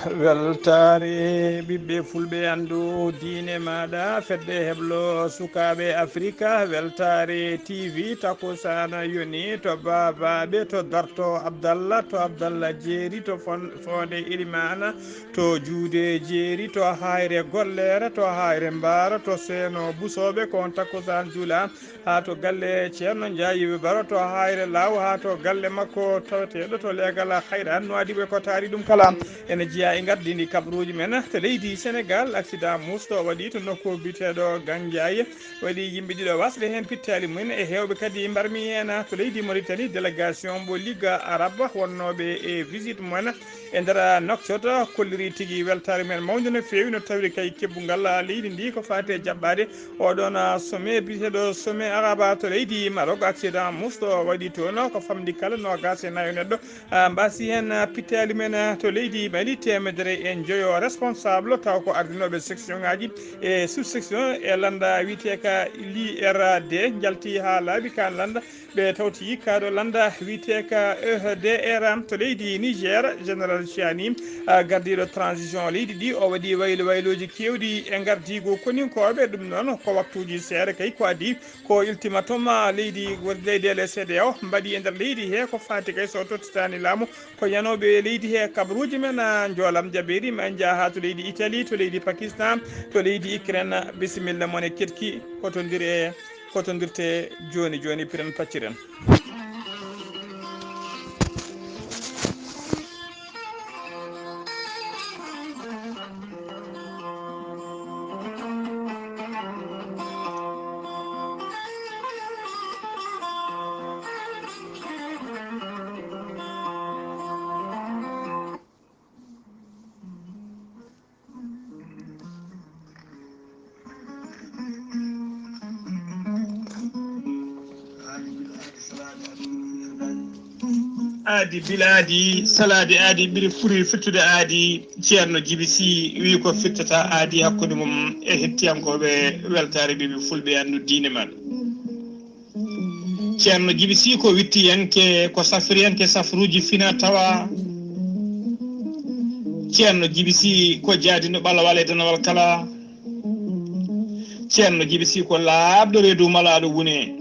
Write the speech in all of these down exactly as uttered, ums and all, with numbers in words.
Weltaare ɓiɓɓe fulɓe, anndu diine maaɗa, fedde heblo sukaaɓe Afrika, weltaare T V, takusaan yoni to Baabaaɓe, to Darto Abdallah, to Abdallah Jeeri, to Fon-, Foonde Ilimaana, to Juude Jeeri, to Hayre Golleere, to Hayre Mbaara, to Seeno Busooɓe, ko on takusaan juula. Haa to galle Ceerno Njaayiɓe Baro, to Hayre Laaw, haa to galle makko taweteeɗo to leegal Hayra Nuwaadiɓe, ko taari ɗum kala. Ene jeyaa e ngardiindi kabaruuji men to leydi Senegaal. Accident muusto waɗi to nokku biyeteeɗo Ganjaay, waɗi yimɓe ɗiɗo wasde heen pittaali mumen, e heewɓe kadi mbarmi heen to leydi Moritani. Délégation mbo Ligue Arabe wonnooɓe e visite mumen e nder Nouakchott kolliri tigi weltaare men mawnde no feewi, no tawri kay kebbungal leydi ndi ko faati e jaɓɓaade oɗon sommet biyeteeɗo sommet arabe to leydi Maroc. Accident muusto waɗi toon, ko famɗi kala noogaas e nayo neɗɗo, ah, mbaasi heen, ah, pittaali men, ah, to leydi Mali, teemedere e njoyo responsable, taw ko ardinooɓe section ngaaji e sous-section e lannda wiyeteeka L I R D, njalti haa laaɓi ka lannda. Ɓe tawti kaaɗo lannda wiyeteeka E H D R to leydi Niger, Général Chiani, ah, gardiiɗo transition leydi ndi, o waɗi waylo waylooji keewɗi e ngardiigu koninkooɓe. Ɗum noon ko waktuuji seeɗa kay, ko adii ko ultimatum, ah, leydi, leyɗeele C E D E A O mbaɗi e nder leydi he, ko faati kay so tottitaani laamu, ko yanooɓe leydi he kabaruuji men, ah, njoolam jabeeri, ma en njah haa to leydi Italie, to leydi Pakistan, to leydi Ukraine. Bisimilla mon e keɗki, kotondir e kotondirte jooni jooni, piren pacciren. Aadi bilaadi, salaade aadi, ɓuri furi fittude aadi. Ceerno Jibi Si wi ko fittata aadi hakkunde mum e hettiyankooɓe weltaare ɓiɓɓe fulɓe, anndu diine maɗa. Ceerno Jibi Si ko wittiyanke, ko safriyanke safruuji fina tawa. Ceerno Jibi Si ko jaadino ɓalawal e danawal kala. Ceerno Jibi Si ko laaɓɗo reedu malaaɗo wune.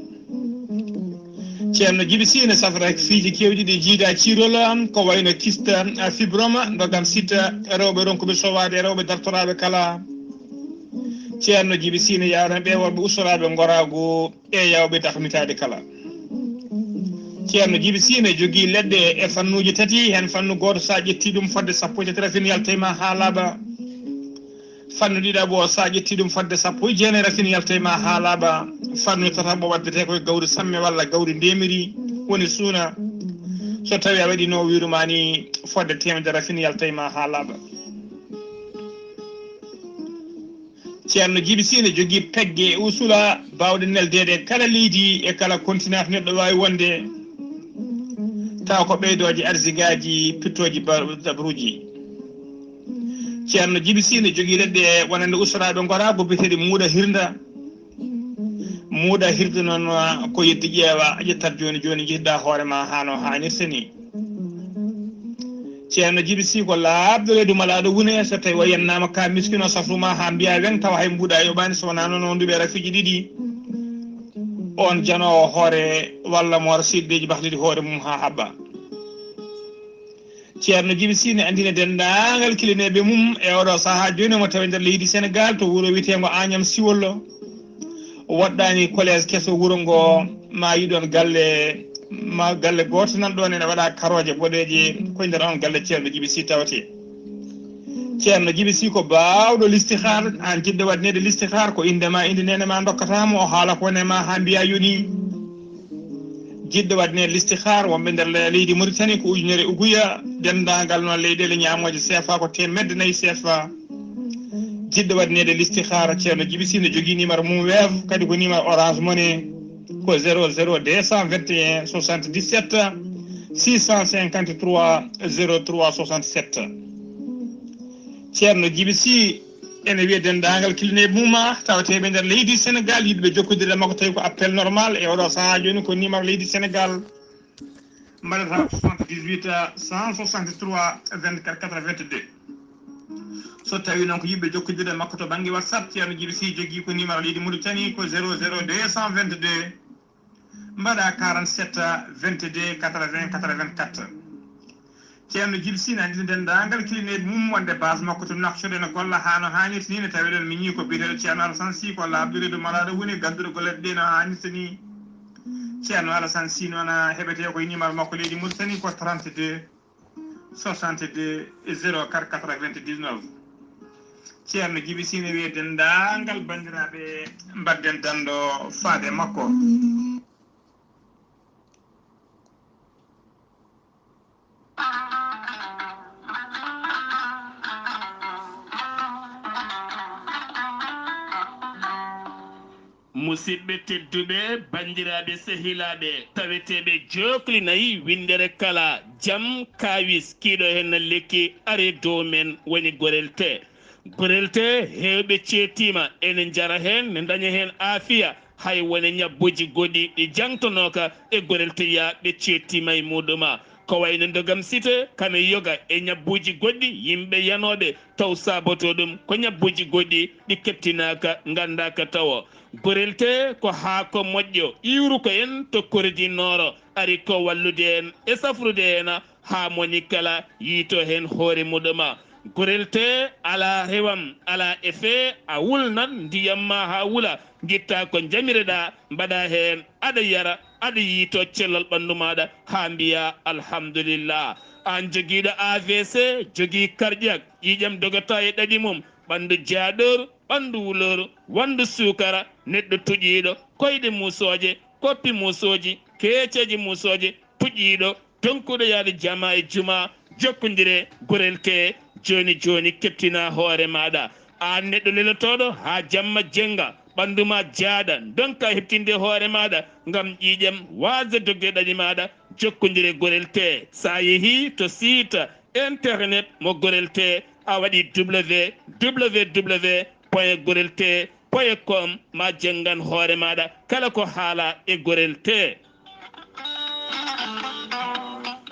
Ceerno Jibi Si ne safra fiiji keewɗi ɗi jiida ciirol, ko wayno kista, fibroma, ndogam sita, rewɓe ronkuɓe sowaade, rewɓe dartoraaɓe kala. Ceerno Jibi Si ne yawna ɓe worɓe ustoraaɓe ngoraagu e yawɓe dakmitaade kala. Ceerno Jibi Si ne jogii leɗɗe e fannuuji tati, heen fannu gooto, so a ƴettii ɗum, fodde sappo e tati rafin yalta e ma haa laaɓa. Fannu ɗiɗaɓo, so a ƴettii ɗum, fodde sappo e jeenayi rafin yalta e ma haa laaɓa. Fannu tataɓo waddetee ko e gawri samme walla gawri ndemiri, woni suuna. So tawii a waɗii no o wiiru ma ni, fodde teemedere rafin yalta e ma haa laaɓa. Ceerno Jibi Si ne jogii pegge e usula baawɗe neldeede e kala leydi, e kala kontinent neɗɗo waawi wonde, tawa ko ɓeydooje arsigaaji, pittooji ba-, dabruuji. Ceerno Jibi Si ne jogii leɗɗe wonande ustoraaɓe ngoraagu biyeteeɗe muuɗa hirnda. Muuɗa hirnda noon ko yeddi ƴeewa, ƴettat jooni jooni, njehda hoore ma haa no haanirta ni. Ceerno Jibi Si ko laaɓɗo reedu malaaɗo wune, so tawi o yennaama ka miskino safru ma haa mbiya weŋ, tawa hay mbuuɗa yoɓaani, so wonaa noon o nduɓe rafiiji ɗiɗi. On janoowo hoore walla mo wara siɗɗeeji bahlidi hoore mum haa haɓɓa. Ceerno Jibi Si ne anndina denndaangal kilineeɓe mum e oɗo sahaa jooni, omo tawi nder leydi Senegaal to wuro wiyeteengo Agnam Siwollo. Waɗɗaani collège keso wuro ngo, ma yiɗon galle, ma galle gooto nan ɗoon ene waɗa karooje boɗeeje, ko e nder on galle Ceerno Jibi Si tawetee. Ceerno Jibi Si ko baawɗo listihaar, aan jiɗɗo waɗneede listihaar, ko innde ma, innde neene ma ndokkata mo, o haala ko woni e ma haa mbiya yoni. Jiɗɗo waɗneede listihaar, wonɓe nder le-, leydi Mauritanie ko ujunere uguya, denndaangal noon leyɗeele ñaamooje C F A ko teemedde nayi C F A. Jiɗɗo waɗneede listihaara, Ceerno Jibi Si ne jogii numéro mum Wave, kadi ko numéro Orange Money, ko zéro zéro deux cent vingt et un soixante-dix-sept six cent cinquante-trois zéro trois soixante-sept. Ceerno Jibi Si ene wiya denndaangal kilineeɓe mum, tawateeɓe nder leydi Senegaal, yiɗɓe jokkondirde makko, tawi ko appel normal e oɗo sahaa jooni, ko numéro leydi Senegaal. Mbaɗata ko soixante-dix-huit cent soixante-trois vingt-quatre quatre-vingt-deux. So tawi noon ko yiɗɓe jokkondirde makko to bannge WhatsApp, Ceerno Jibi Sy jogii ko numéro leydi Mauritanie ko zéro zéro deux cent vingt-deux, mbaɗa quarante-sept vingt-deux quatre-vingts quatre-vingt-quatre. Ceerno Jibi Sy ne anndina denndaangal kilineeɓe mum wonde base makko to Nouakchott ene golla haa no haanirta ni. Ne taweɗon miñi ko biyeteeɗo Ceerno Alassane Sy, ko laaɓɗo reedu malaaɗo woni, gannduɗo golleeɗe ɗe no haanirta ni. Ceerno Alassane Sy noon heɓetee ko e numéro makko leydi Mauritanie ko trente-deux soixante-deux zéro quatre quatre-vingt-dix-neuf. Ceerno Jibi Sy ne wiye denndaangal banndiraaɓe, mbaɗden danndo faade makko. Musidɓe tedduɓe, banndiraaɓe, sehilaaɓe, taweteeɓe jookli nayi winndere kala, jam, kaawis, kiiɗo heen na lekki, ari dow men, woni Gorel Tee. Gorel Tee, heewɓe ceettiima, ene njara heen, ne ndaña heen aafiya, hay wone ñabbuuji goɗɗi ɗi jangtonooka e Gorel Tee, ɓe ceettiima e muɗuma. Ko wayno ndogam site, kame yoga e ñabbuuji goɗɗi, yimɓe yanooɓe taw saabotoo ɗum ko ñabbuuji goɗɗi ɗi keɓtinaaka, nganndaaka tawo. Gorel Tee ko haako moƴƴo, iwru ko en to Kordi Nooro, ari ko wallude en e safrude en haa moni kala yiito heen hoore muɗuma. Gorel Tee alaa rewam, alaa effet, a wulnan ndiyam ma haa wula, ngitta ko njamireɗaa, mbaɗa heen, aɗa yara, aɗa yiito cellal ɓanndu maaɗa haa mbiya alhamdulillah. Aan jogiiɗo A V C, jogii cardiaque, ƴiiƴam dogata e ɗaɗi mum, ɓanndu jaaɗooru, ɓanndu wulooru, wanndu suukara, neɗɗo tuƴiiɗo, koyɗe muusooje, koppi muusooji, keeceeje muusooje, tuƴiiɗo, tonkuɗo yaade jama e juma, jokkondire, Gorel Tee, jooni jooni keɓtina hoore maaɗa. Aan neɗɗo lelotooɗo haa jamma jennga, ɓanndu ma jaada, ndonka heɓtinde hoore maaɗa ngam ƴiiƴam waasde dogde ɗaɗi maaɗa, jokkondire Gorel Tee. So a yehii to site internet mo Gorel Tee, a waɗi W W W point gorel tee point com, ma jenngan hoore maaɗa kala ko haala e Gorel Tee.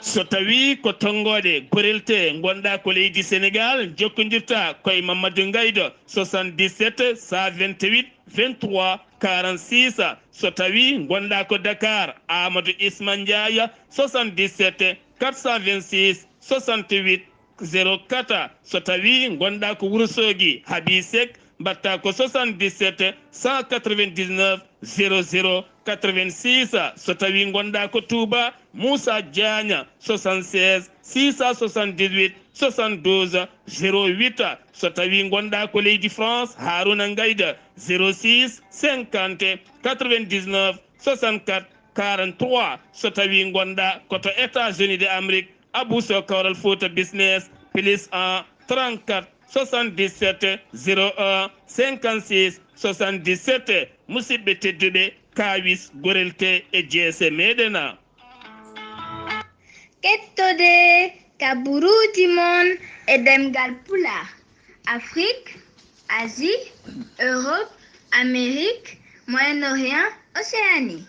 So tawii ko tonngoode Gorel Tee ngonɗaa ko leydi Senegaal, jokkondirtaa ko e Mamadou Ngaydo, soixante-dix-sept cent vingt-huit vingt-trois quarante-six. So tawii ngonɗaa ko Dakar, Amadou Isma Ndiaye, soixante-dix-sept quatre cent vingt-six soixante-huit zéro quatre. So tawii ngonɗaa ko Wuro Soogi, Habi Seck, mbaɗtaa ko soixante-dix-sept cent quatre-vingt-dix-neuf zéro zéro quatre-vingt-six. So tawii ngonɗaa ko Touba, Moussa Diagne, soixante-seize six cent soixante-dix-huit soixante-douze zéro huit. So tawii ngonɗaa ko leydi France, Harouna Ngayda, zéro six cinquante quatre-vingt-dix-neuf soixante-quatre quarante-trois. So tawii ngonɗaa ko to États-Unis de Amérique, Abou Sow, Kawral Fouta Business, plus un trente-quatre soixante-dix-sept zéro un cinquante-six soixante-dix-sept. Musidɓe tedduɓe, kaawis Gorel Tee e jeese meɗen. Kettode kaburuuji mon e ɗemngal Pulaar, Afrique, Asie, Europe, Amérique, Moyen-Orient, Océanie.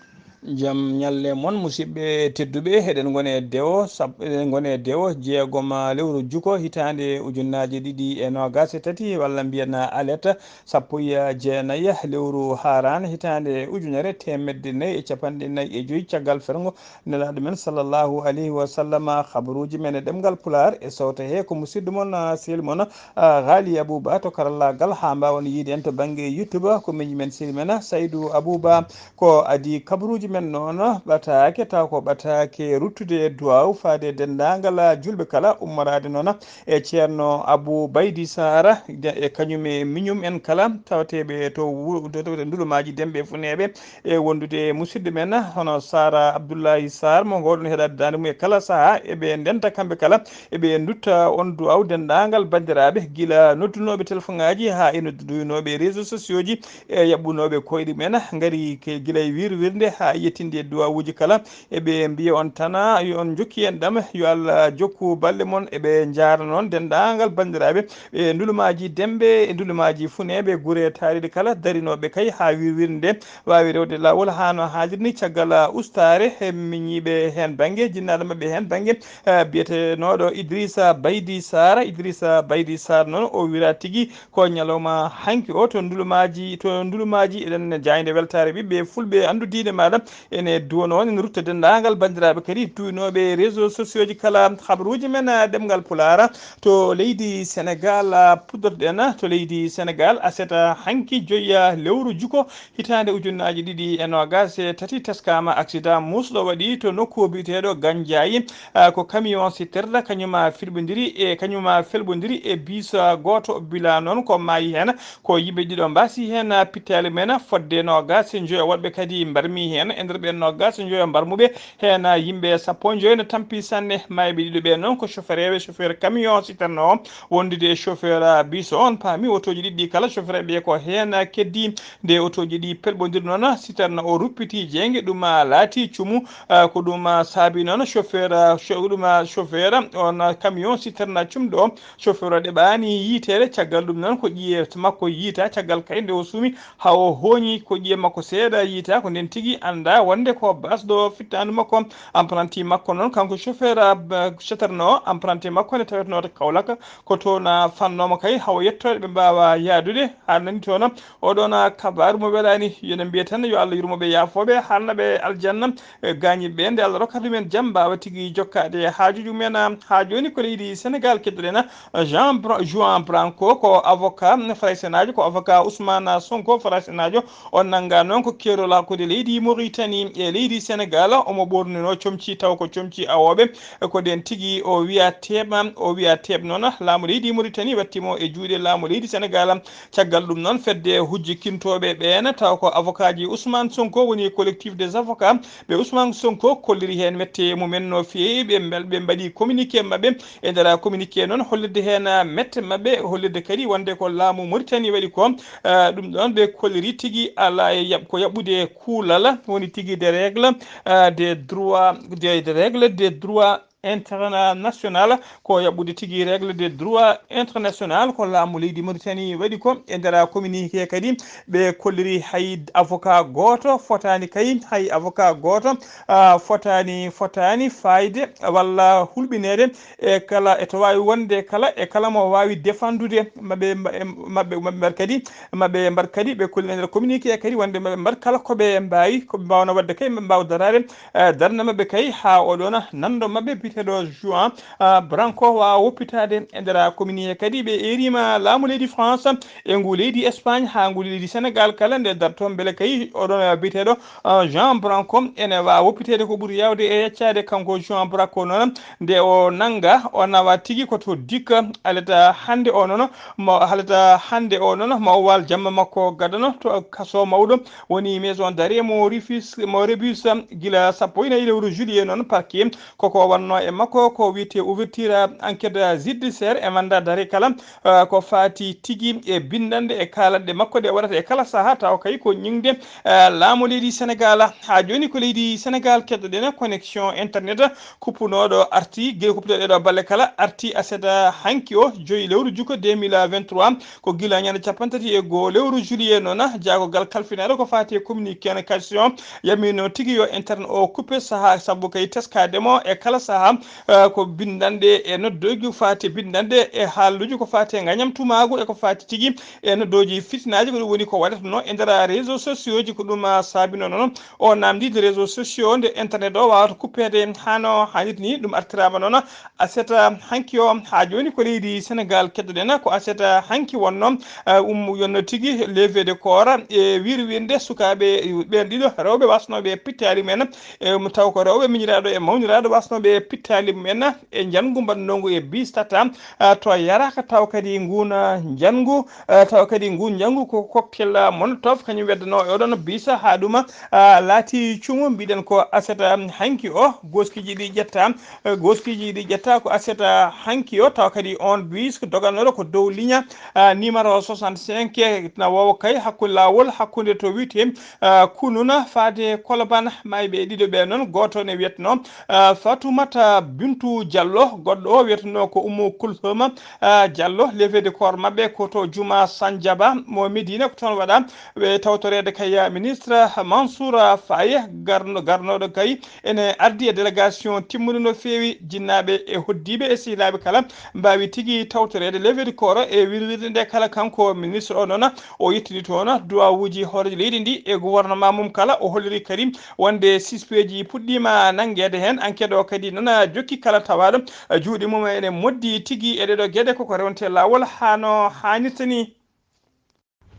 Jam ñalle mon, musidɓe tedduɓe, eɗen ngoni e dewo sab-, eɗen ngoni e dewo jeegom lewru juko hitaande ujunnaaje ɗiɗi e noogaas e tati, walla mbiyen alet sappo e jeenayi lewru Haaraan hitaande ujunere teemedde nayi e capanɗe nayi e joyi caggal ferngo Nelaaɗo men sallallahu alayhi wa sallam. Habaruuji men e ɗemngal Pulaar e sawto he ko musidɗo mon, ah, sehil mon, ah, Ghali Abouba to karallaagal, haa mbaawon yiide en to bannge YouTube, ko miñi men sehil men Saydou Abouba. Ko adii kabaruuji men noon ɓataake, taw ko ɓataake ruttude e duwaaw faade e denndaangal juulɓe kala, ummoraade noon e Ceerno Abou Baydi Saara, de-, e kañum e miñum en kala tawateeɓe to wu-, to, to, to ndulumaaji Demɓe e Funeeɓe, e wondude e musidɗo men hono Saara Abdoullahi Sarr, mo ngoɗon heɗaade daande mum e kala sahaa. Eɓe ndenta kamɓe kala, eɓe ndutta on duwaaw denndaangal banndiraaɓe, gila noddunooɓe telefoŋaaji haa e noddunoyɓe réseaux sociaux ji, e yaɓɓunooɓe koyɗe men, ngari ke gila e wirwirnde haa yettinde e duwawuuji kala. Eɓe mbiya on tan, yo on njokki en ɗam, yo Allah jokku balɗe mon. Eɓe njaarna noon denndaangal banndiraaɓe ɓe ndulumaaji Demmbe e ndulumaaji Funeeɓe, gure taariiɗe kala, darinooɓe kay haa wirwirnde waawi rewde laawol haa no haajiri ni. Caggal ustaare, he miñiiɓe heen bannge, jinnaaɗo maɓɓe heen bannge, eh, biyetenooɗo Idrissa Baydi Sarr. Idrissa Baydi Sarr noon, o wira tigi ko ñalawma hanki o to ndulumaaji, to ndulumaaji, eɗen jaaynde weltaare ɓiɓɓe fulɓe anndu diine maaɗa. Ene duwono on, ene rutta denndaangal banndiraaɓe kadi tuynooɓe réseau sociaux ji kala. Habaruuji men, ah, ɗemngal Pulaar to leydi Senegaal, ah, puɗɗotoɗen to leydi Senegaal. Aset, ah, hanki joyi, ah, lewru juko hitaande ujunnaaji ɗiɗi e noogaas e tati, teskaama accident muusɗo waɗi to nokku biyeteeɗo Ganjaayi. Ah, ko camion citerne kañum, ah, filɓondiri e, kañum, ah, felɓondiri e bus, ah, gooto. Bila noon ko maayi heen ko yimɓe ɗiɗo, mbaasi heen, ah, pittaali men fodde noogaas e njoyo, woɗɓe kadi mbarmi heen. E nder ɓeen noogaas e njoyo mbarmuɓe heen, ah, yimɓe sappo e njoyo ne tampi sanne. Maayɓe ɗiɗo ɓe noon ko chauffeur ewe, chauffeur camion citerne o wondude e chauffeur, ah, bus o. On paami otooji ɗiɗi ɗi kala chauffeur ɓe ko heen, ah, keddi. Nde otooji ɗi pelɓondiri noon, citerne o ruppiti jeynge, ɗum, ah, laati cumu. Ah, ko ɗum, ah, saabi noon chauffeur, ah, cho-, ɗum, ah, chauffeur on, ah, camion citerne cumɗo o, chauffeur o ɗeɓaani yiiteede. Caggal ɗum noon ko ƴiye makko yiita. Caggal kay nde o suumi haa o hooñi, ko ƴiye makko seeɗa yiita. Ko nden tigi annda wonde ko basɗo fittaandu makko. Apprenti makko noon, kanko chauffeur, ah, ba-, citerne o, apprenti makko nde tawetenoo to Kaolack, ko toon, ah, fannooma kay haa o yettoode ɓe mbaawa yaadude. Haa nani toon, oɗoon, ah, kabaaru mo welaani, yo en mbiye tan yo Allah yurmo ɓe, yaafo ɓe, haalna ɓe aljanna. E gaañiiɓe ɓe, nde Allah rokkata ɗumen jam, mbaawa tigi jokkaade e haajuuji mumen. Ah, haa jooni ko leydi Senegaal, keddoɗen, ah, Jean Bra-, Juan Branco, ko avocat faraysenaajo, ko avocat Ousmane Sonko faraysenaajo. On nannga noon ko keerol hakkunde leydi Mauritanie e leydi Senegaal. Omo ɓoornunoo comci, taw ko comci awooɓe. Ko ɗeen tigi o wiya teeɓ, o wiya teeɓ noon, laamu leydi Mauritanie watti mo e juuɗe laamu leydi Senegaal. Caggal ɗum noon, fedde hujjikintooɓe ɓeen, taw ko avocat ji Ousmane Sonko, woni collectif des avocats, ɓe Ousmane Sonko kolliri heen mette mumen no feewi. Ɓe mbel-, ɓe mbaɗi communiqué maɓɓe. E nder communiqué noon, hollirde heen mette maɓɓe, hollirde kadi wonde ko laamu Mauritanie waɗi ko, eh, ɗum ɗoon ɓe kolliri tigi alaa e yaɓ-, ko yaɓɓude kuulal, woni tigi des règles, eh, des droits, des, des règles des droits international, ko yaɓɓude tigi règle des droits international ko laamu leydi Mauritanie waɗi ko. E nder communiqué kadi, ɓe kolliri hay avocat gooto fotaani kay, hay avocat gooto, ah, fotaani, fotaani faayde walla hulɓineede e kala, e to waawi wonde kala, e kala mo waawi défendude maɓɓe, maɓɓe, maɓɓe mbar kadi, maɓɓe mbar kadi, ɓe kolliri e nder communiqué kadi wonde maɓɓe mbar kala ko ɓe mbaawi, ko ɓe mbaawno waɗde kay, ɓe mbaawa daraade, eh, darnde maɓɓe kay haa oɗoon nanndo maɓɓe biyeteeɗo Juan, ah, Branco waawa woppitaade. E nder communiqué kadi, ɓe eeriima laamu leydi France e ngu leydi Espagne haa ngu leydi Senegaal kala nde dartoo mbele kay oɗoon biyeteeɗo, ah, Juan Branco ene waawa woppiteede ko ɓuri yaawde e yaccaade. Kanko Juan Branco noon, nde o nannga, o nawa tigi ko to dikka. Alata hannde o noon, mo, alata hannde o noon, mo wal jamma makko gadano to kaso mawɗo woni maison d'arrêt mo Rufus, mo Rebus, gila sappo e nayi lewru juillet noon. Parquet koko wannoo e makko ko wiyetee ouverture enquête judiciaire e mandat d'arrêt kala, eh, ko faati tigi e binndanɗe e kaalanɗe makko ɗe waɗata e kala sahaa, tawa kay ko ñiŋde, eh, laamu leydi Senegaal. Haa jooni ko leydi Senegaal keddoɗen connexion internet kuppunooɗo arti, gila kuppuɗo ɗeɗo balle kala arti aset hanki o, joyi lewru juko deux mille vingt-trois. Ko gila ñande cappanɗe tati e goo lewru juillet noon, jaagogal kalfinaaɗo ko faati e communication yamino tigi yo internet o coupé sahaa, sabu kay teskaade mo e kala sahaa, eh, ko binndanɗe e noddooji ko faati e binndanɗe e haalluuji ko faati e ngañam tumaagu e ko faati tigi e noddooji fitinaaji. Ko ɗum woni ko waɗatnoo e nder réseau sociaux ji, ko ɗum, ah, saabinoo noon o naamndiiɗo réseau sociaux nde internet o waawata kuppeede haa no haanirta ni. Ɗum artiraama noon aset hanki o. Haa jooni ko leydi Senegaal keddoɗen, ko aset hanki wonnoo, eh, um, yonno tigi levée de corps e wirwirnde sukaaɓe ɓeen ɗiɗo rewɓe waasnooɓe pittaali men, e mo taw ko rewɓe miñiraaɗo e mawniraaɗo waasnooɓe pittaali mumen e njanngu mbaɗnongu e bis tata, ah, to yaraka taw kadi ngun, ah, njanngu, ah, taw kadi ngun njanngu ko cocktail, ah, molotov kañum weddano e oɗon bis ha ɗuma, ah, laati cumu mbiɗen ko aset, ah, hanki o goskiji ɗi ƴetta, ah, goskiji ɗi ƴetta ko aset, ah, hanki o taw kadi on bis ko dogannoɗo ko dow ligne, ah, numéro soixante-cinq na wawa kay hakkunde lawol hakkunde to wiyte, ah, Kununa faade Koloban mayɓe ɗiɗo ɓe noon goto ne wiyetno, ah, Fatoumata Bintou Diallo, goɗɗo o wiyetno ko Oumou Koulsouma, ah, Diallo, levée de corps maɓɓe ko to Juma Sandiaba mo Médina, ko toon waɗa ɓe tawtoreede kay ministre Mansour Faye garno-, garnoɗo kay ene ardi e délégation timmuɗo no feewi jinnaaɓe e hoddiiɓe e sehilaaɓe kala mbaawi tigi tawtoreede levée de corps e wirwirde nde kala. Kanko ministre o noon o yettini toon duwawuuji hooreejo leydi ndi e gouvernement mum kala. O holliri kadi wonde sispeeji puɗɗiima nanngeede heen. Enquête o kadi noon jokki kala tawaaɗo juuɗe mum ene moddi tigi e ɗeɗo geɗe koko rewntee laawol haa no haanirta ni.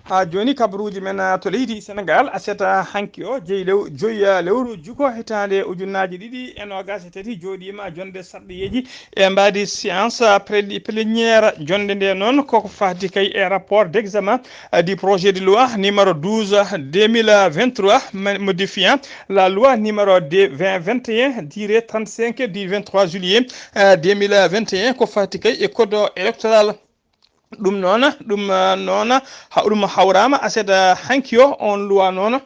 Haa jooni kabaruuji men, ah, to leydi Senegaal, aset, ah, hanki o, jeyi lew-, joyi, ah, lewru juko hitaande ujunnaaji ɗiɗi e noogaas e tati jooɗiima jonnde sarɗiyeeji e mbaadi séance, ah, pré-, plénière. Jonnde nde noon koko faati kay e rapport d'examen, ah, du projet de loi numéro douze, ah, deux mille vingt-trois, ma-, modifiant la loi numéro deux, vingt vingt et un, tiré trente-cinq du vingt-trois juillet, ah, deux mille vingt et un, ko faati kay e code électoral. Ɗum noon, ɗum, ah, noon, ha-, ɗum hawraama aset, ah, hanki o, on loi noon,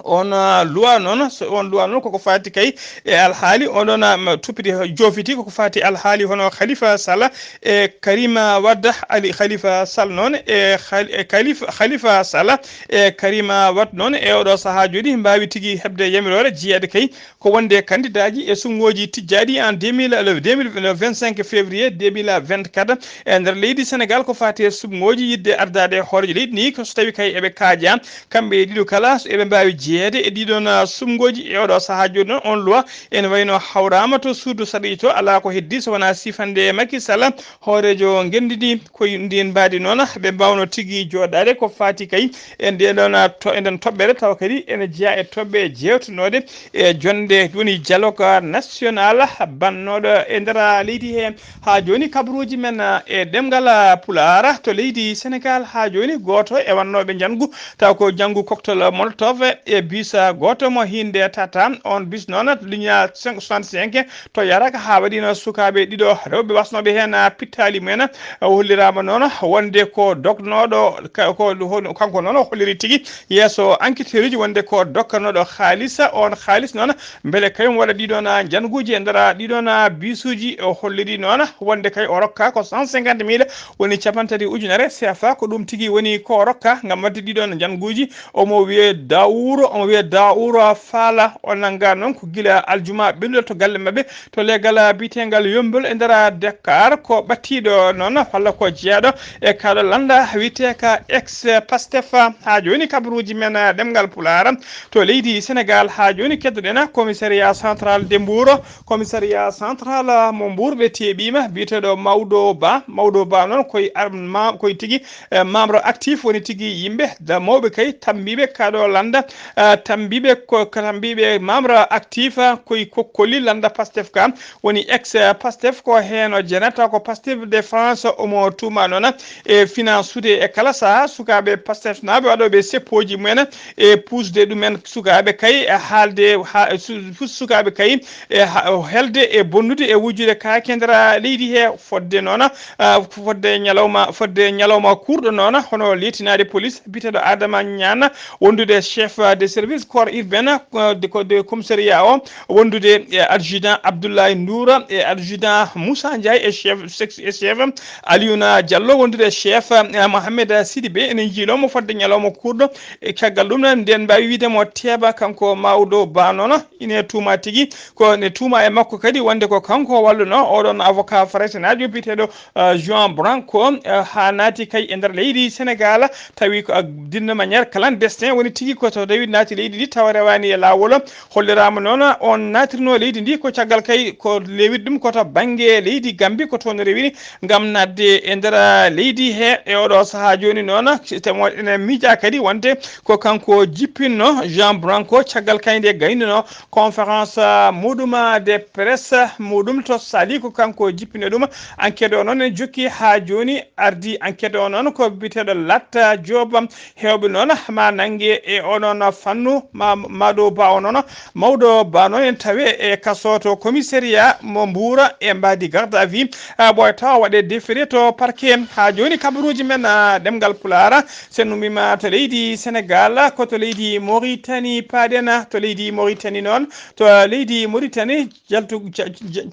on, ah, loi noon, so on loi noon koko faati kay e alhaali, on ɗon, ah, ma-, tuppiti joofiti koko faati alhaali hono Khalifa Sall e Karima Wade, Ali Khalifa Sall noon e Khal-, e Khalifa, Khalifa Sall e Karima Wade noon e oɗo sahaa jooɗi mbaawi tigi heɓde yamiroore jeyeede kay ko wonde kandidaaji e suɓngooji tijjaaɗi en deux mille, le deux mille, le vingt-cinq février deux mille vingt-quatre e nder leydi Senegaal ko faati e suɓngooji yiɗde ardaade hooreejo leydi ni, ko so tawi kay eɓe kaaja kamɓe e ɗiɗo kala so eɓe mbaawi jeyeede e ɗiɗon, ah, suɓngooji. E oɗo sahaa jooni noon on loi ene wayno hawraama to suudu sarɗiiji to, alaa ko heddi so wonaa sifande Macky Sall hooreejo ngenndi ndi. Ko ndin mbaadi noon ɓe mbawno tigi jooɗaade ko faati kay e nden ɗon, ah, to-, e nden toɓɓere tawa kadi ene jeyaa e toɓɓe jeewtanooɗe e jonnde woni dialogue national bannooɗo e nder leydi he. Haa jooni kabaruuji men e ɗemngal Pulaar to leydi Senegaal, haa jooni gooto e wannooɓe njanngu taw ko njanngu cocktail molotov e bis gooto mo hiinde tata. On bis noon ligne soixante-cinq to yaraka haa waɗiino sukaaɓe ɗiɗo rewɓe wasnooɓe heen pittaali mumen. O holliraama noon wonde ko dognooɗo, ka-, ko, ko, kanko noon o holliri tigi yeeso enquêteurji wonde ko dokkannooɗo haalis. On haalis noon mbele kañum waɗa ɗiɗon njannguuji e nder ɗiɗon bisuuji. O holliri noon wonde kay o rokka ko cent cinquante mille, woni cappanɗe tati ujunere C F A, ko ɗum tigi woni ko o rokka ngam waɗde ɗiɗon njannguuji. Omo wiyee Daawuro, omo wiyee Daawuro Faala. O nannga noon ko gila aljuma ɓennuɗo to galle maɓɓe to leegal biyeteengal Yommbol e nder Dakar. Ko ɓattiiɗo noon walla ko jeyaaɗo e kaaɗo lannda wiyetee ka ex Pastef. Haa jooni kabaruuji men ɗemngal Pulaar to leydi Senegaal. Haa jooni keddoɗen commissariat central de Mbour, commissariat central mo Mbour ɓe teeɓiima biyeteeɗo Mawɗo Ba. Mawɗo Ba noon koye ar-, ma-, koye tigi, eh, membre actif woni tigi yimɓe da mawɓe kay tambiiɓe kaaɗo lannda, eh, tambiiɓe ko, ko tambiiɓe membre actif, eh, koye kokkoli lannda Pastef ka woni ex, eh, Pastef ko heen o jenata ko Pastef de France omo tuuma noon e finance sude e kala saha sukaaɓe Pastef naaɓe waɗooɓe seppooji mumen e puusde ɗumen sukaaɓe kay e haalde ha, su-, su-, sukaaɓe kay e ha, helde e bonnude e wujjude kaake nder leydi he. Fodde noon, ah, fodde ñalawma, fodde ñalawma kuurɗo noon, hono leetinaade police biyeteeɗo Adama Ñaan, wondude chef de service corps urbain, ah, de, ko de commissariat o, wondude e adjudant Abdoulaye Ndour e adjudant Moussa Ndiaye e chef sec-, e chef Aliouna Diallo, wondude chef, ah, Mohamed Sidibé, ene njiiloo mo fodde ñalawma kuurɗo. E caggal ɗum noon, nden mbaawi wiyde mo teeba kanko Mawɗo Ba noon, ine tuuma tigi, ko ne tuuma e makko kadi wonde ko kanko wallunoo oɗon avocat faransinaajo biyeteeɗo, eh, Juan Branco, eh, haa naati kay e nder leydi Senegaal, tawi ko, eh, d'une manière clandestin woni tigi ko to rewi naati leydi ndi tawa rewaani e laawol. Holliraama noon on naatirno leydi ndi ko caggal kay ko lewit ɗum ko to bannge leydi Gambi ko toon rewiri ngam naatde e nder leydi he. E oɗo sahaa jooni noon temo ene miija kadi wonde ko kanko jippinno Jean Branco caggal kay nde gaynuno conférence muɗum de presse muɗum to Saly ko kanko jippinno ɗum. Enquête o noon ene jokki haa jooni ardi enquête o noon ko biteɗo Latta Diop. Heewɓe noon ma nannge e onon fannu ma maɗo ba o noon mawɗo ba noon en tawe e kaso to commissariat mo Mbuura e mbaadi garde à vue. Ɓooyata o waɗe déféré to parquet. Haa jooni kabaruuji men ɗemngal Pulaar sen ummima to leydi Sénégal ko to leydi Mauritanie paaɗen. To leydi Mauritanie noon to leydi Mauritanie jaltu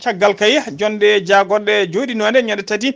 caggal kay jonde jagorɗe joɗinode ñande tati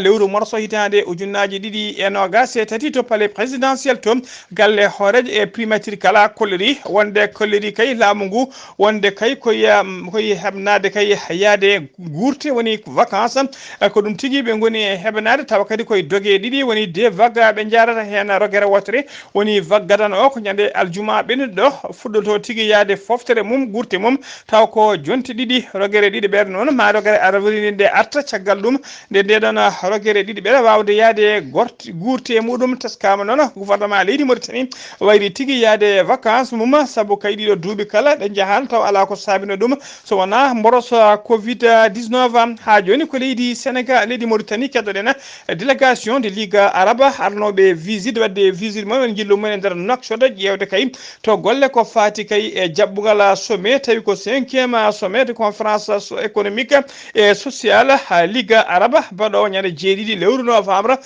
lewru morso hitande ujunnaaji ɗiɗi e nogas e tati to palais présidentiel to galle hoorejo e primature kala kolliri wonde kolliri kay laamu ngu wonde kay koye koye heɓnade kay yaade guurte woni vacances. Ko ɗum tigi ɓe ngoni e heɓnade tawa kadi koye doge ɗiɗi woni de vague ɓe jarata hen rogere wotere woni vague gadano o ko ñande aljuma ɓennuɗo fuɗɗoto tigi yaade foftere mum guurte mum taw ko jonte ɗiɗi rogere ɗiɗi ɓeɗe noon ma rogere avril nde arta caggal ɗum nde ndeɗon rogere ɗiɗi ɓeɗe wawde yaade gorti guurte muɗum teskama noon gouvernement leydi Mauritanie wayri tigi yaade vacances mum sabu kay ɗiɗo duuɓi kala ɗe jahano taw ala ko sabino ɗum so wona mboroso covid dix-neuf. Ha joni ko leydi Sénégal leydi Mauritanie keddoɗen délégation de ligue arabe arnoɓe visite wadde visite mumen jillu mumen e nder Nouakchott ƴewde kay to golle ko fati kay e jaɓɓugal sommet tawi ko cinquième sommet de conférence so- économique et sociale ha ligue arabe baɗowo ñande jeeɗiɗi lewru novembre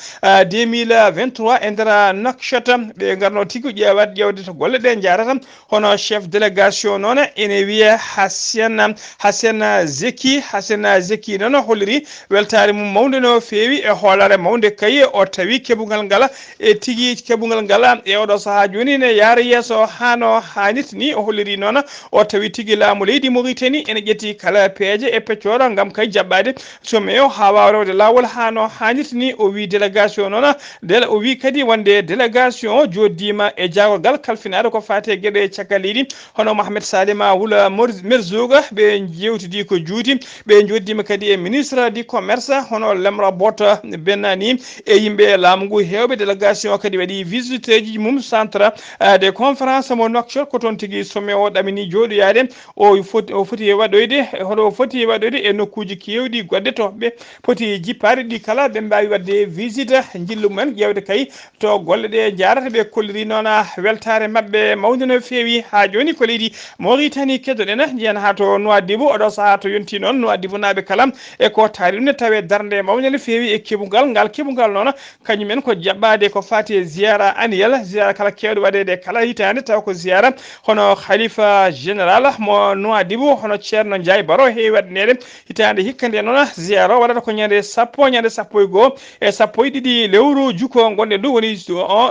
deux mille vingt-trois e nder Nouakchott. Ɓe ngarno tigi ƴewat ƴewde to golle ɗe jarata hono chef délégation noon ene wiye Hassen Hassen Zeki Hassen Zeki noon holliri weltaare mum mawnde no feewi e hoolare mawnde kay o tawi keɓungal ngal e tigi keɓungal ngal e oɗo sahaa jooni ne yaara yeeso hano haanirta ni o holliri noon o tawi tigi laamu leydi Mauritanie ene ƴetti kala peeje e peccoro ngam kay jaɓɓade sommet o haa waawa rewde laawol hano haanirta ni o wi délégation noon dele o wi kadi wonde délégation o joddima e jaagorgal kalfinaɗo ko fate gueɗe caggal leydi hono Mohamed Salima Wula Merzouga ɓe jewtidi ko juuti ɓe joddima kadi e ministre du commerce hono Lemra Bota Bennani e yimɓe laamu ngu hewɓe délégation kadi waɗi visiteji mum centre de conférence mo Nouakchott ko toon tigi sommet o ɗamini joɗoyade o foti o foti waɗoyde hono o foti waɗoyde e nokkuji kewɗi goɗɗe to ɓe poti jippaade ɗi kala ɓe mbawi wadde visite jillu mumen ƴewde kay to golle ɗe jarata ɓe kolliri noon weltare maɓɓe mawde no feewi ha joni ko leydi Mauritanie keddoɗen jeyan ha to Nouadhibou oɗo saaha to yonti noon Nouadhibou naaɓe kala e ko taari ɗum ne tawe darde mawde no feewi e keɓungal ngal keɓungal noon kañumen ko jaɓɓade ko fati e ziyara annuel ziyara kala kewɗo waɗede kala hitande taw ko ziyara hono khalifa général mo Nouadhibou hono ceerno Ndiaye Baro heewi waɗanede hitande hikka nde noon ziyara o waɗata ko ñande sappo ñande sappo e goho e sappo e ɗiɗi lewru juko gonɗe ndu woni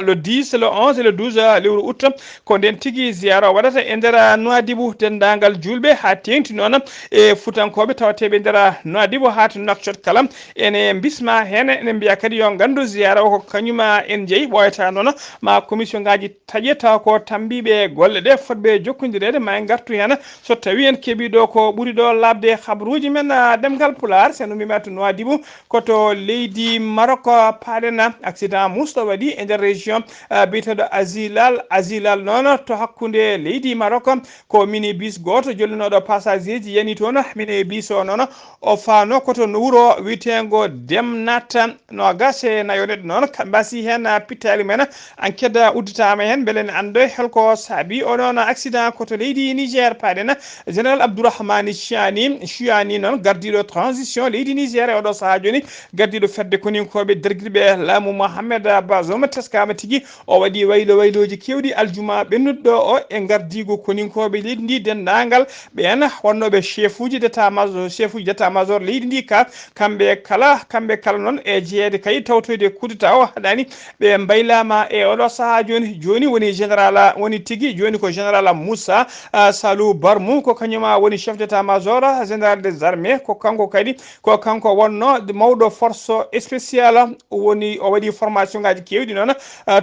le dix le onze le douze lewru août ko nden tigi ziyara o waɗata e nder Nouadhibou dendagal julɓe ha tengti noon e futankoɓe tawateɓe nder Nouadhibou ha to Nouakchott kala ene bisma hen ene mbiya kadi yo gandu ziyara o ko kañuma en jeeyi ɓoyata noon ma commission ngaji taƴe taw ko tambiɓe golle ɗe fotɓe jokkodirede ma en gartu hen so tawi en keeɓi ɗo ko ɓuri ɗo labde habruji men ɗemgal Pulaar sen ummima to Nouadhibou ko to leydi Maroc paaɗen accident musɗo waɗi e nder région biyeteɗo Azilal Azilal noon to hakkunde leydi Maroc ko minibus goto jollunoɗo passager ji yani toon minibus o noon o fano ko to wuro witengo Demnat nogas e nayo neɗɗo noon mbasi hen pittali men enquête udditama hen beele en ando holko saabi oɗon accident ko to leydi Niger paaɗen général Abdourahmane Chiani Chiani noon gardiɗo transition leydi Niger e oɗo saaha joni gardiɗo fedde koninkoɓe darguirɓe laamu Mohamed Bazoum teskama tigi o waɗi waylo wayloji kewɗi aljuma ɓennuɗo o e gardigo koninkoɓe leydi ndi dendagal ɓen wonnoɓe chefuji d'état major chefuji d'état major leydi ndi ka kamɓe kala kamɓe kala noon e jeeyede kay tawtoyde coup d'état o haɗani ɓe mbaylama e oɗo saaha joni joni woni général woni tigi joni ko général Moussa Salou Barmou ko kañuma woni chef d'état major général des armées ko kanko kadi ko kanko wonno mawɗo force spéciale woni o waɗi formation ngaji kewɗi noon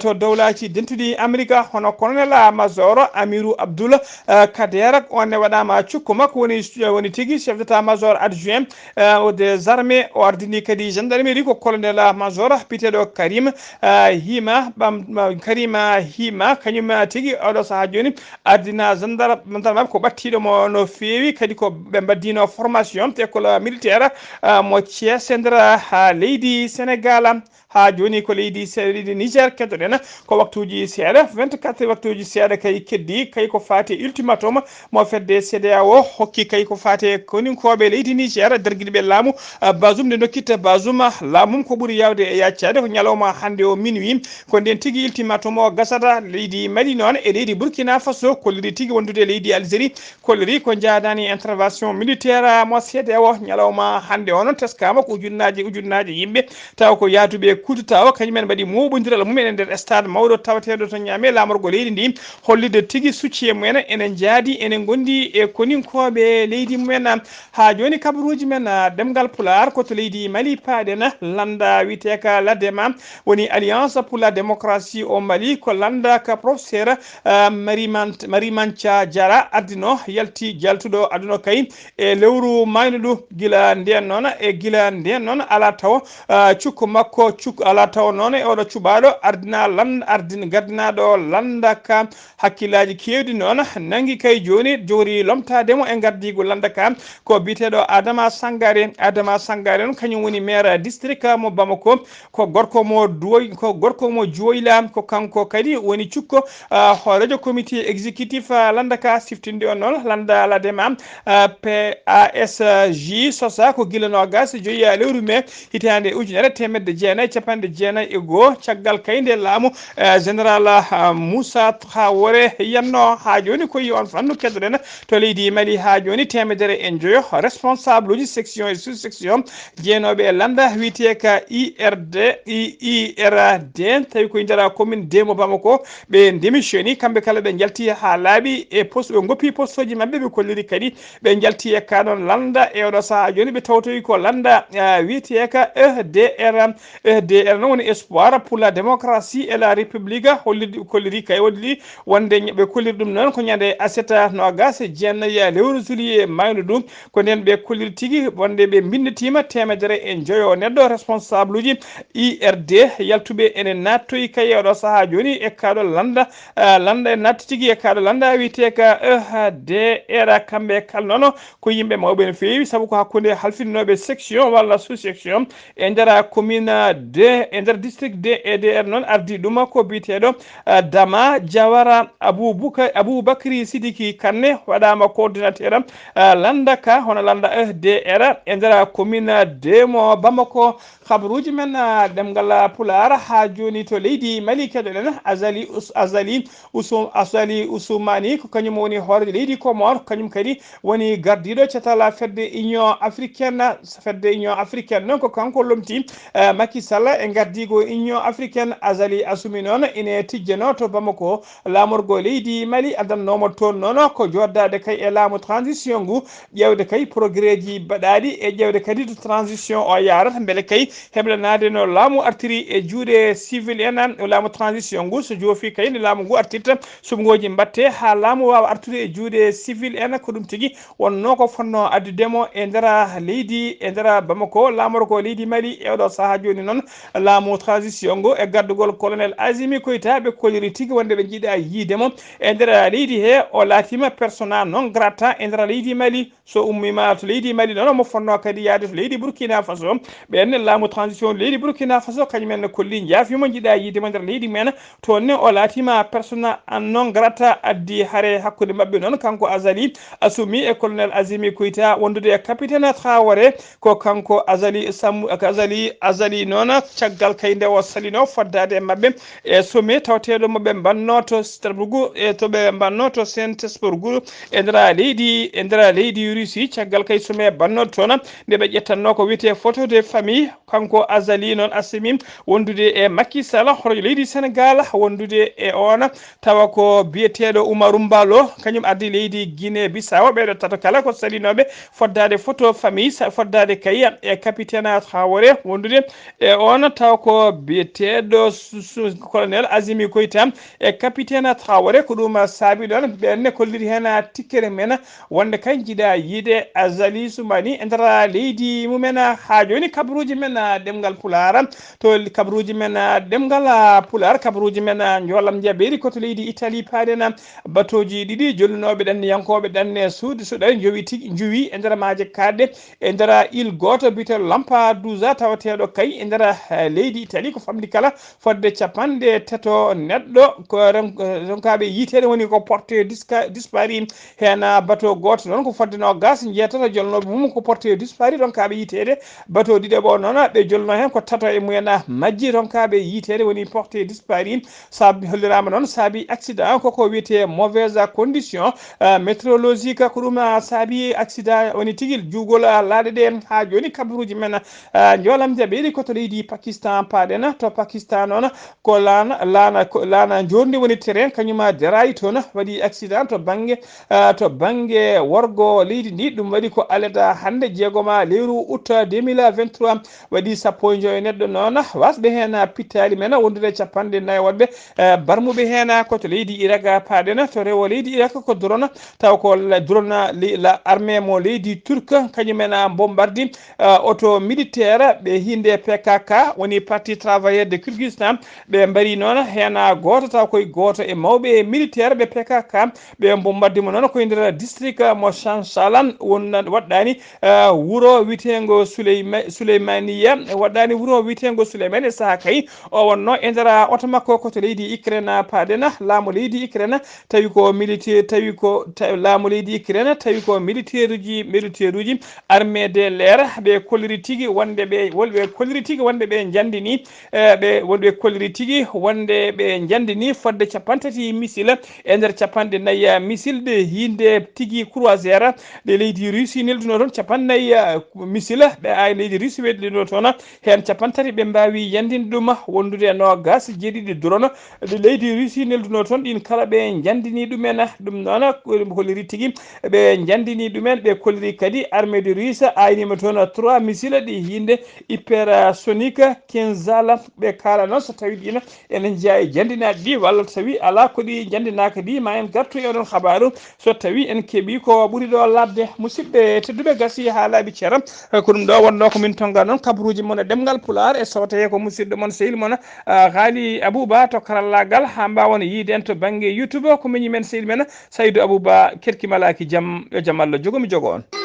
to dowlaji dentuɗi Amerika hono colonel La major Amirou Abdoul, eh, Kader, on ne waɗama cukko makko woni, woni tigi chef d'état major adjoint, eh, des armées. O ardini kadi gendarmerie ko colonel major biyeteɗo Karim, eh, Hima, ɓam, ma-, Karima Hima, kañum, eh, tigi oɗo saaha joni ardina gendarme, gendarme ko ɓattiɗo mo no feewi, kadi ko ɓe mbaddino formation école militaire, eh, mo Thiès e nder, ha leydi Sénégal. Ha joni ko leydi se-, leydi Niger keddoɗen, ko waktuji seeɗa, vingt-quatre waktuji seeɗa kay keddi, kay ko fati ultimatum mo fedde C D A O hokki kay ko fati koninkoɓe leydi Niger, darguiɗiɓe laamu, ah, Bazoum nde dokkitta Bazoum, ah, laamu mum ko ɓuri yawde e yaccade ko ñalawma hande o minuit, ko nden tigi ultimatum o gasata. Leydi Mali noon e leydi Burkina Faso kolliri tigi wondude e leydi Algérie, kolliri ko jaadani intervention militaire mo C D A O ñalawma hande o noon teskama ko ujunnaaji, ujunnaaji yimɓe tawa ko yaaduɓe kudetawa, kañumen mbaɗi muɓodiral mumen e nder stade mawɗo tawateɗo to Niamey, laamorgo leydi ndi, hollirde tigi succi e mumen ene jaadi, ene gondi e koninkoɓe leydi mumen. Ha joni kabaruji men, ah, ɗemgal Pulaar ko to leydi Mali paaɗen, lannda wiyeteka Ladema, woni Alliance pour la Démocratie au Mali, ko lannda ka professeur, ah, Mariman-, Marimanca Diarra ardino, yalti jaltuɗo aduna kay e lewru maynuɗu. Gila nden noon, e gila nden noon ala taw, ah, cukko makko, cuk-, ala taw noon e oɗo cuɓaɗo ardina lan-, ardin-, gardinaɗo lannda ka hakkillaji kewɗi noon nangi kay joni jogori lomtade mo e gardigo lannda ka ko biyeteɗo Adama Sangare. Adama Sangare on kañum woni maire district mo Bamako, ko gorko mo Duwoy, ko gorko mo Juwoyla, ko kanko kadi woni cukko, ah, hoorejo comité exécutif, ah, lannda ka siftinde on noon lannda Ladema, ah, P A S J sosa ko gila nogas e joyi, ah, lewru mai hitande ujunere teemedde jeenayi capanɗe jeenayi e goho, caggal kay nde laamu, eh, général, ah, Moussa Traoré yanno. Ha joni ko yi on fannu keddoɗen to leydi Mali ha joni temedere e joyo responsable uji section e sous section jeenooɓe e lannda wiyeteka I R D, I-, I R D, tawi koye nder commune deux mo Bamako, ɓe démissioni, kamɓe kala ɓe jalti ha laaɓi e poste, ɓe goppi posteji maɓɓe, ɓe kolliri kadi ɓe jalti e ka ɗon lannda e oɗo saaha joni ɓe tawtoyi ko lannda, ah, wiyeteka E D R. E D R noon woni Espoir pour la démocratie et la République, holliri, kolliri kay holliri wonde ɓe kolliri ɗum noon ko ñande aset nogas e jeenayi lewru juillet maynuɗu. Ko nden ɓe kolliri tigi wonde ɓe binditima temedere e joyo neɗɗo responsable uji I R D yaltuɓe ene nattoyi kay e oɗo saaha joni e kaɗo lannda, ah, lannda e natti tigi e kaɗo lannda wiyeteka E D R. Kamɓe kala noon ko yimɓe mawɓe no feewi, sabu ko hakkunde halfinnoɓe section walla sous section e nder commune deux, e nder district deux E D R noon ardi ɗum ko biyeteɗo, ah, Dama Jawara Aboubacar, Aboubacry Sidiki Kanne waɗama coordinateur, ah, lannda ka, hono lannda E D R e nder commune deux mo Bamako. Kabaruji men, ah, ɗemgal Pulaar ha joni to leydi Mali keɗoɗen Azali Us-, Azali Usum-, Azali Usumani ko kañum woni hoorejo leydi Comore, kañum kadi woni gardiɗo catal fedde Union Africaine. Fedde Union Africaine noon ko kanko lomti, eh, Macky Sall e gardigo Union Africaine. Azali Assoumi noon ine tijjeno to Bamako laamorgo leydi Mali, addannoma toon noon ko joddade kay e laamu transition ngu, ƴeewde kay progrès ji baɗaɗi e ƴeewde kadi to transition o yarata, beele kay heblanaade no laamu artiri e juuɗe civil en, laamu transition ngu so joofi kay no laamu ngu artirta, suɓngooji mbatte haa laamu waawa artude e juuɗe civil en. Ko ɗum tigi wonno ko fotno addude mo e nder leydi, e nder Bamako, laamorgo leydi Mali. E oɗo sahaa jooni noon, laamu transition ngu e gardugol colonel Azimi Koyta, ɓe koliri tigi wonde ɓe njiɗa yiide mo e nder leydi he. O laatima persona non grata e nder leydi Mali. So ummiima to leydi Mali noon, omo fotnoo kadi yahde to leydi Burkina Faso. Ɓeen laamu transition leydi Burkina Faso, kañum en ne kolli, njaafiima, njiɗaa yiide mo nder leydi men. Toon ne, o laatiima persona non grata, addi hare hakkunde maɓɓe noon, kanko Azali Assoumi e colonel Azimi Koyta, wondude e capitaine Traoré. Ko kanko Azali Sam-, Azali, Azali noon, caggal kay nde o salino foddaade e maɓɓe e sommet tawateeɗo mo ɓe mbanno to Strasbourg, e to ɓe mbanno to Saint-Pétersbourg, e nder leydi, e nder leydi Russie, caggal kay sommet bannoɗo toon, nde ɓe ƴettanno ko wiyetee photo de famille, kanko Azali noon Assimi wondude e Macky Sall, hooreejo leydi Sénégal, wondude e oon, tawa ko biyeteeɗo Umaru Mballo, kañum ardi leydi Guinée Bissau. Ɓeeɗo tato kala ko salinooɓe foddaade photo famille, sa-, foddaade kay e capitaine Traoré, wondude e oon. Kono taw ko biyeteeɗo su- su- colonel Azimi Koyta e capitaine Traoré, ko ɗum saabi ɗon ɓenne kolliri heen tikkere men wonde kay jiɗa yiide Azali Soumani e nder leydi mumen. Haa jooni kabaruuji men ɗemngal Pulaar, to kabaruuji men ɗemngal Pulaar, kabaruuji men njoolam njaɓeeri ko to leydi Italie paaɗen batooji ɗiɗi jollinooɓe ɗanniyankooɓe ɗanne suuɗi suɗa njowi tigi njowi e nder maaje kaaɗɗe e nder il gooto biyetee Lampedusa tawateeɗo kay e nder eh, leydi Italie ko famɗi kala fodde capanɗe tato neɗɗo ko ren- ronkaaɓe yiiteede woni ko porté disca- disparu heen bato gooto noon ko fodde noogas njeetato jolnooɓe mum ko porté disparu ronkaaɓe yiiteede bato ɗiɗaɓo noon ɓe jolno heen ko tato e mumen majji ronkaaɓe yiiteede woni porté disparu saabi holliraama noon saabi accident koko wiyetee mauvaise condition eh, météorologique ko ɗum eh, saabi accident woni tigi juugol eh, laaɗe ɗe haa jooni kabaruuji men eh, njoolam jaɓeeri ko to leydi Pakistan paaɗen to Pakistan noon ko laana laana ko laana njoorndi woni terrain kañum derayi toon waɗi accident to bannge eh, to bannge worgo leydi ndi ɗum waɗi ko aleda hannde jeegoma lewru août deux mille vingt-trois waɗi sappo e joyo neɗɗo noon wasɓe heen pittaali men wondude capanɗe nayi woɗɓe eh, barmuɓe heen ko to leydi Irak paaɗen to rewo leydi Irak ko drone taw ko la drone li- la armée mo leydi Turk kañum en bombardi eh, auto militaire ɓe hinde P K K woni parti travailleur de Kyrgyzstan ɓe mbari noon heen gooto taw koye gooto e mawɓe militaire ɓe P K K ɓe mbo mbaddi mo noon koye nder district mo Chanchala won waɗɗani eh, wuro witeengo Suleyma- Suleymaniya waɗɗani wuro witeengo Suleymani e saha kay o wonno e nder oto makko ko to leydi Ukraine paaɗen laamu leydi Ukraine tawi ko militaire tawi ko ta- laamu leydi Ukraine tawi ko militaire uji militaire uji armée de l'air ɓe kolliri tigi wonde ɓe wol ɓe kolliri tigi wonde ɓe njandini eh, ɓe wonɓe kolliri tigi wonde ɓe njandini fodde capanɗe tati missile e nder capanɗe nayi missile ɗe hinde tigi croisière ɗe leydi Russie nelduno toon capanɗe nayi eh, missile ɓe ay leydi Russie weddino toon heen capanɗe tati ɓe mbawi yandinde ɗum wondude noogas jeeɗiɗi drone ɗe leydi Russie nelduno toon ɗin kala ɓe njandini ɗumen ɗum noon ko holliri tigi ɓe njandini ɗumen ɓe kolliri kadi armée de Russie aynima toon trois missile ɗi hinde hypersonique Kinzhal ɓe kaala noon so tawi ɗina ene jeeya e jandinaaɗi ɗi walla so tawi alaa ko ɗi jandinaaka ɗi ma en gartu e onon habaaru so tawi en keɓi ko ɓuri ɗo labde musidɓe tedduɓe gasi haa laaɓi ceera ko ɗum ɗo wonno ko min tonga noon kabaruuji mon e ɗemngal pulaar e sowtaye ko musidɗo mon sehil mon haali abouba to karallagal haa mbawon yiiden to bannge youtube ko miñi men sehil men saydu abouba kerki malaki jam yo jam allah jogomi jogo on